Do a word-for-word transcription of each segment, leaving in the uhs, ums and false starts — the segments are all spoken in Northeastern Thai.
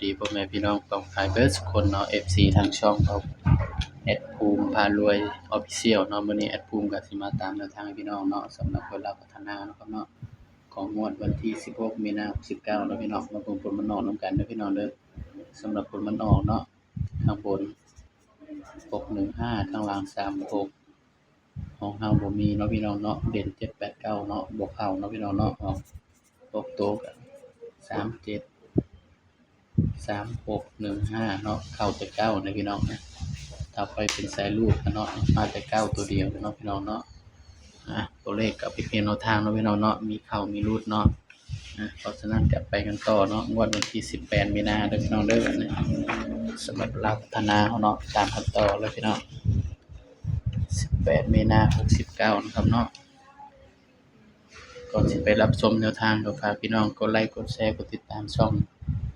ดีพ่อแม่พี่น้องป้องปายเบิดสุคนเนาะ เอฟซี ทางช่องของแอดภูมิพารวย Official เนาะ มื้อนี้แอดภูมิก็สิมาตามแนวทางให้พี่น้องเนาะ สำหรับหวยลาวพัฒนาเนาะครับเนาะ ของงวดวันที่สิบหกมีนาหกสิบเก้าเนาะพี่น้อง มาเบิ่งผลมันออกนำกันเด้อพี่น้องเด้อ สำหรับผลมันออกเนาะ ข้างบน หกหนึ่งห้า ข้างล่าง สามหก ของเฮาบ่มีเนาะพี่น้องเนาะ เด่น เจ็ดแปดเก้าเนาะ บ่เข้าเนาะพี่น้องเนาะ ออกตกโตะก็ สามเจ็ด สามหกหนึ่งห้าเนาะ เข้าแต่เก้านะพี่น้องนะ ถ้าไปเป็นสายรูดนะเนาะ มาแต่เก้าตัวเดียวเนาะพี่น้องเนาะ อ่ะ ตัวเลขก็เป็นเพียงแนวทางเนาะพี่น้องเนาะ มีเข้ามีรูดเนาะ อ่ะ เพราะฉะนั้นก็ไปกันต่อเนาะ งวดวันที่สิบแปดมีนาเด้อพี่น้องเด้อ สำหรับลาวพัฒนาเฮาเนาะ ตามกันต่อเลยพี่น้อง สิบแปดมีนาหกสิบเก้านะครับเนาะ ก่อนสิไปรับชมแนวทางก็ฝากพี่น้องกดไลค์กดแชร์กดติดตามช่อง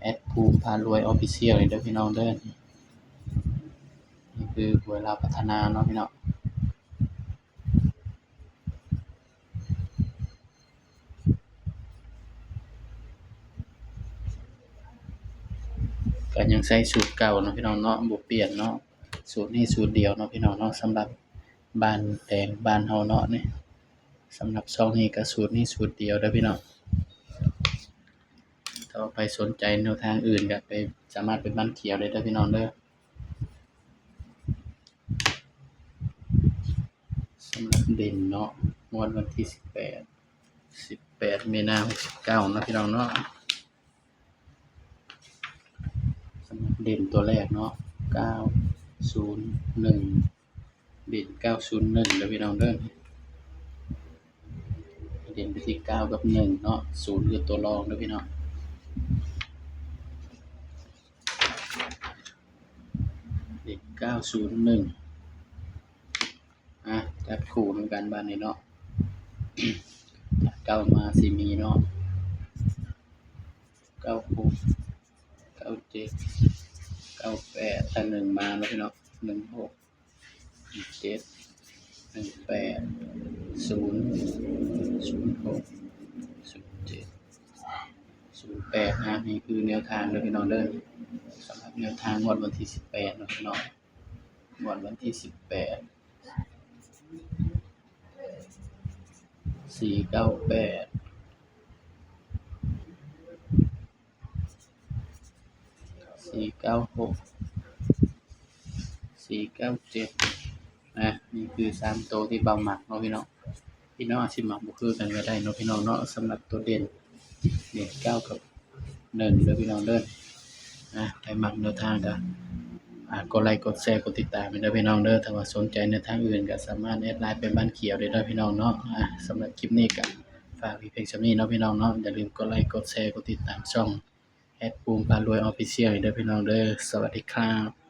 แอดภูมิพารวย Official นี่เด้อพี่น้องเด้อ นี่คือหวยลาวพัฒนาเนาะพี่น้อง ก็ยังใช้สูตรเก่าเนาะพี่น้องเนาะ บ่เปลี่ยนเนาะ สูตรนี้สูตรเดียวเนาะพี่น้องเนาะ สำหรับบ้านแดงบ้านเฮาเนาะนี่ สำหรับช่องนี้ก็สูตรนี้สูตรเดียวเด้อพี่น้อง ถ้าใครสนใจแนวทางอื่นก็ไปสามารถเป็นบ้านเขียวได้เด้อพี่น้องเด้อ สำหรับเด่นเนาะ งวดวันที่สิบแปด สิบแปดมีนาหกสิบเก้าเนาะพี่น้องเนาะ สำหรับเด่นตัวแรกเนาะ เก้าศูนย์หนึ่ง เด่น เก้าศูนย์หนึ่ง เด้อพี่น้องเด้อ เด่นไปที่ เก้า กับ หนึ่ง เนาะ ศูนย์ คือตัวรองเด้อพี่น้อง เด่น เก้าศูนย์หนึ่ง อ่ะ จับคู่นำกันบาดนี้เนาะ ถ้า เก้า มาสิมีเนาะ เก้าหก เก้าเจ็ด เก้าแปด ถ้า หนึ่ง มาเนาะพี่น้อง หนึ่งหก หนึ่งเจ็ด หนึ่งแปด ศูนย์ ศูนย์หก ศูนย์เจ็ด ศูนย์แปด นะ นี่คือแนวทางเด้อพี่น้องเด้อ สำหรับแนวทางงวดวันที่สิบแปดเนาะพี่น้อง งวดวันที่สิบแปด สี่เก้าแปด สี่เก้าหก สี่เก้าเจ็ด นะ นี่คือสามตัวที่บ่าวมักเนาะพี่น้อง พี่น้องอาจสิมักบ่คือกันก็ได้เนาะพี่น้องเนาะ สำหรับตัวเด่น เด่น เก้า กับ หนึ่ง เด้อพี่น้องเด้อ อ่ะ ใครมักแนวทางก็ อ่ะ กดไลค์ กดแชร์ กดติดตามให้เด้อพี่น้องเด้อ ถ้าว่าสนใจแนวทางอื่นก็สามารถแอดไลน์ไปบ้านเขียวได้เด้อพี่น้องเนาะ อ่ะ สำหรับคลิปนี้ก็ฝากไว้เพียงส่ำนี้เนาะพี่น้องเนาะ อย่าลืมกดไลค์ กดแชร์ กดติดตามช่องแอดภูมิพารวย Official ให้เด้อพี่น้องเด้อ สวัสดีครับ